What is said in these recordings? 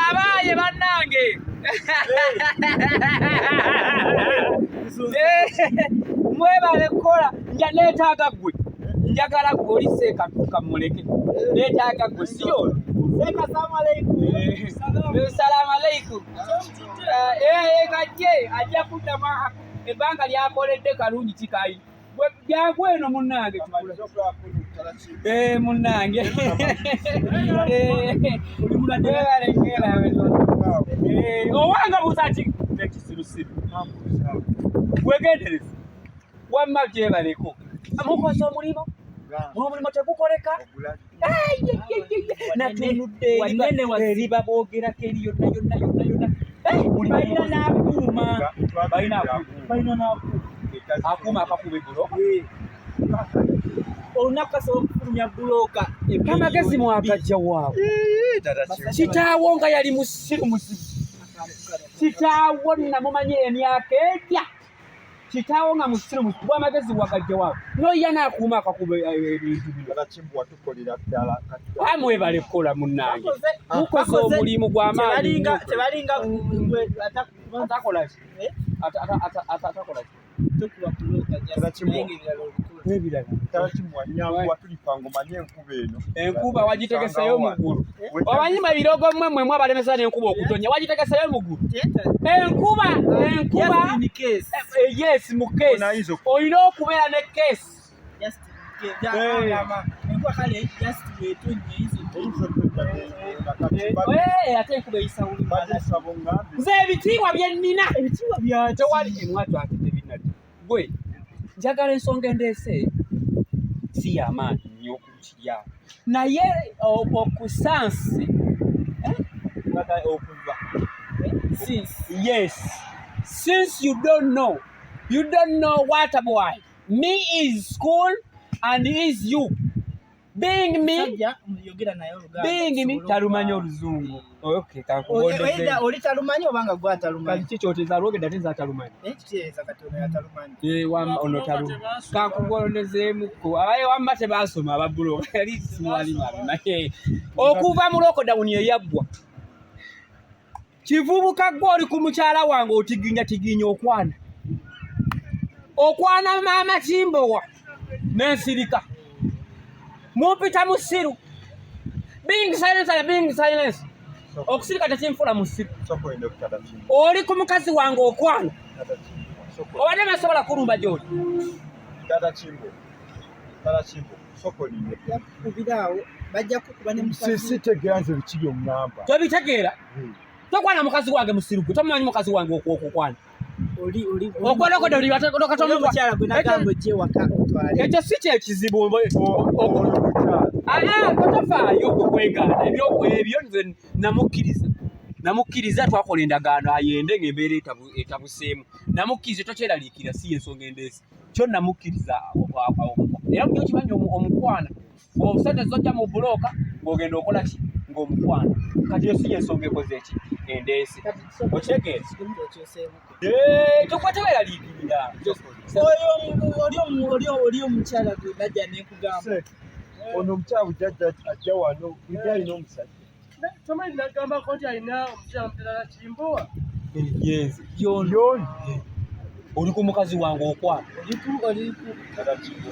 Abaaye bannange, mwebale kukola. Nja neetaaga ggwe, njagala ggwe oli seeka kamuleke, neetaaga ggwe si ono. Salaamu aleikum. Kajje ajja kuddamu ebbanga lyakoledde kalungi kikayi jangu eno munnange, munnange owanga buuza ki ekisirusiru, wegendereza wamma gyebaleko mukoze omulimu, omulimu tegukoleka. Natunudde eriba boogerako eri yonna yonna yonna yonna, balina n'akuuma, balina n'akuuma, akuuma akakuba ebbulooka. Olunaku kasobola okufulumya bbulooka. Amagezi mwagajja waabwe. Kitaawo nga yali musiru muzibu, kitaawo namumanyi emyaka ejja, kitaawo nga musiru muzibu, amagezi wagajja waabwe noya n'akuuma akakuba ebintu bino. Amwebale kukola munnange, mukoze omulimu gw'amaanyi. Tebalinga atakola ki, atakola ki? Enkuba wagitegeseyo muggulu, omanyi ebirogo mmwe mmwe abalemesa n'enkuba okutonya, wagitegeseyo muggulu enkuba, enkuba. Yes, mu case olina okubeera ne case. Ate enkuba eyisa. Nze ebitiibwa bye nnina tewali emwatu ate tebinadde. Gwe njagala ensonga endeese si yamaanyi nnyo kiri awo, naye okusansi okuva, yes, since you don't know, you don't know what boy me is school and is you being me, being me talumanyi oluzungu. Okay, kankugondeze. Oli talumanyi obanga gwe atalumanyi? Kati kikyoteza lwogedde ate nze atalumanyi. Ekitegeeza kati ono yatalumanyi. Wamma ono talumanyi, kankugondezeemuko. Abaye wamma tebaasoma ababulo yali simuwalimu abimanyi okuva mu lockdown eyaggwa. Kivubuka gwe oli ku mukyala wange otiginya tiginya, okwana okwana maama Kimbowa n'ensirika mumpita musiru. Being silence and being silence, okusirika tekinfula musiru. Oli ku mukazi wange okwana, obadde basobola kulumba gy'oli. Kubiraawo bajja kukuba ne mukazi. Sitegeera nze biki byoŋŋamba. Tobitegeera? Tokwana mukazi wange, musiru gwe, tomumanyi mukazi wange okukwana. Oli oli okwana. Omukyala gwe nagamba ojje waka otwale. Ekyo si kyekizibu. Tofaayo gwe kwegaana ebyo, nze namukkiriza, namukkiriza, twakola endagaano ayende ng'embeera etabuseemu, namukkiriza, tokyeraliikirira, si yensonga endeesi kyo namukkiriza. Era buli okimanyi omukwana obusente zojja mu bulooka ng'ogenda okola ki ng'omukwana. Kati yo si yensonga ekoze eki endeesi, okitegeera? Kyokka teweraliikirira. Oli omukyala gwe najja nekugamba. Ono omukyala bujjajja ajja wano bulijjo alina omusajja. Tomanyi nagambako nti alina omukyala mutalala Kimbowa. Yes, yono. Yoni. Oli ku mukazi wange okwana.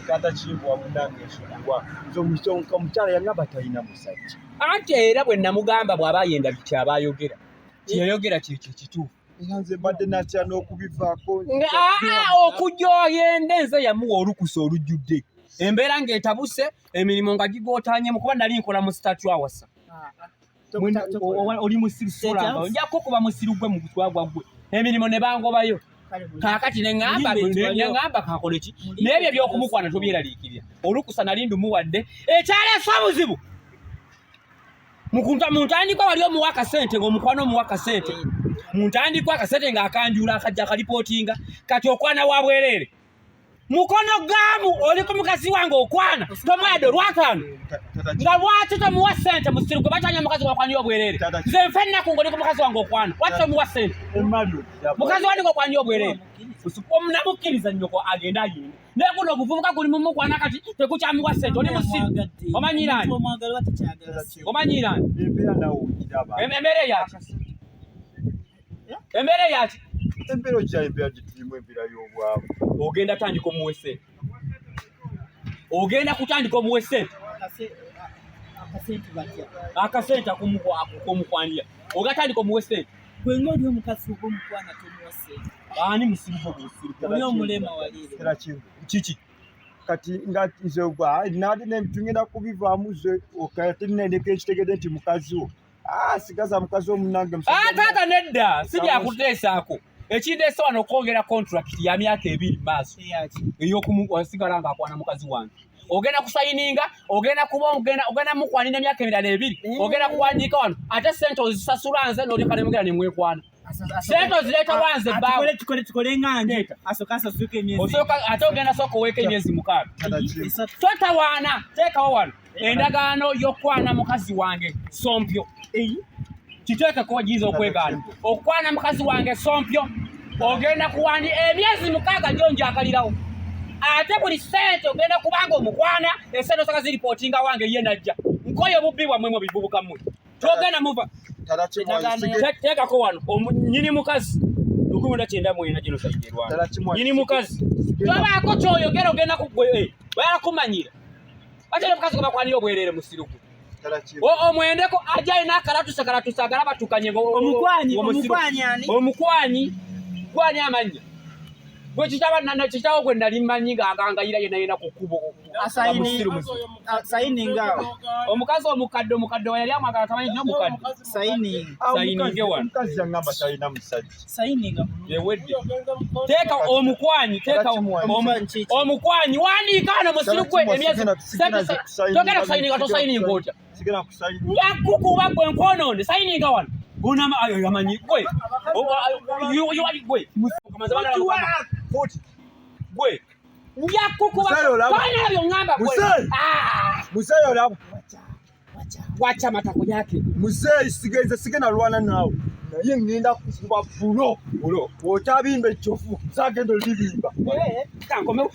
Tata Kimbowa, munange nsonyiwa, nze omukyala yangamba talina musajja. Anti era bwe namugamba bw'aba ayenda kyaba ayogera kyeyayogera kyekyo kituufu. Era nze mbadde natya n'okubivaako. Nga okujja oyende, nze yamuwa olukusa olujjudde embeera ng'etabuse, emirimu nga gigootanyemu kuba nali nkola mu statue awasa. Oli musiru, solamba nja kukuba musiru gwe mu gutwagwa gwe, emirimu ne bangobayo. Kaakati neŋŋamba kakole ki? Naye ebyo ebyokumukwana tobyeraliikirira, olukusa nali ndumuwadde. Ekyaleese obuzibu mu ntandikwa wali omuwa akasente ng'omukwana, omuwa akasente mu ntandikwa, akasente ng'akanjula akajja akalipootinga. Kati okwana wa bwereere. Mukono gaamu oli ku mukazi wange okwana tomuwadde olwataano nga lwaki tomuwa ssente musiru gwe bakyanya mukazi wakwaniyo obwerere. Nze nfe ennaku ng'oli ku mukazi wange okwana, lwaki tomuwa ssente? Mukazi wange okwaniyo obwerere namukkiriza nnyoko agende ayinde, naye guno oguvubuka guli mumukwana kati tekukyamuwa ssente. Oli musiru, omanyirani omanyirani embeera eyaki, embeera eyaki, embeera okya embeera gyetulimu, embeera y'obwavu. Ogenda tandika omuwe ssente, ogenda kutandika omuwe ssente. Akasente akomukwanira ogatandika omuwe ssente. Gwe ng'oli omukazi ogw'omukwana tomuwa ssente. Ani musiruko gusiruko? Oli omulema waliire. Kiki? Kati nga nze tugenda kubivaamu ze ate nendeka ekitegedde nti mukazi wo sigaza mukazi wo munnange. Taata nedda, si byakuteesaako. Ekindeese wano okwongera contract ya myaka 2 maaso ey'okumusigala ng'akwana mukazi wange. Ogenda kusayininga, ogenda kuba ogenda mukwanira emyaka emirala 2, ogenda kuwandiika wano ate ssente ozisasula nze n'olyoka nemugenda nemwekwana. Ssente ozireeta wanze bbaawe. Tukole nganje asooka asasuke emyezi. Ate ogenda sooka oweeko emyezi 6. Totawaana, teekawo wano endagaano y'okukwana mukazi wange Sompyo. Kiteekeko wagiyinza okwegaana. Okukwana mukazi wange Sompyo ogenda kuwandi emyezi 6 gyo njagalirawo. Ate buli ssente ogenda kubanga omukwana essente osanga ziripootinga wange ye najja. Nkoye obubbi bwammwe mwe bivubuka mmwe. Togenda muva. Teekako wano nnyini mukazi 1994 genocide e Rwanda. Nnyini mukazi. Tobaako ky'oyogera ogenda kugwe bayala kumanyira. Ate mukazi gwe bakwanira obwerere musiru gwe. Omwendeko ajja alina akalatuse kalatuse agala batukanye. Omukwanyi, omukwanyi ani? Omukwanyi gwani amannya gwe kitaba kitawo gwe nali mmanyi ng'agangayira yenna yenna ku kkubo. Sayininga. Omukazi omukadde, omukadde we yali amwagala tamanyi nti omukadde. Sayininga. Sayininge wano. Omukazi yangamba talina musajja. Sayininga. Ewedde. Teeka omukwanyi, teeka omukwanyi, wandiika wano musiru gwe emyezi. Togenda kusayininga, tosayininga otya? Sigenda kusayininga. Njakukuba gwe nkwonoone, sayininga wano. Onama ayo yamanyi gwe. Gwe. Gwe. Njakukuba. Tolina by'oŋŋamba gwe. Muzeeyi olaba. Wacha matako yake. Muzeeyi sigenze sigenda lwana naawe. Naye ŋŋenda kukuba bulo. Bulo. Bw'otabimba ekyofu, saagenda olibimba. Kankomewo.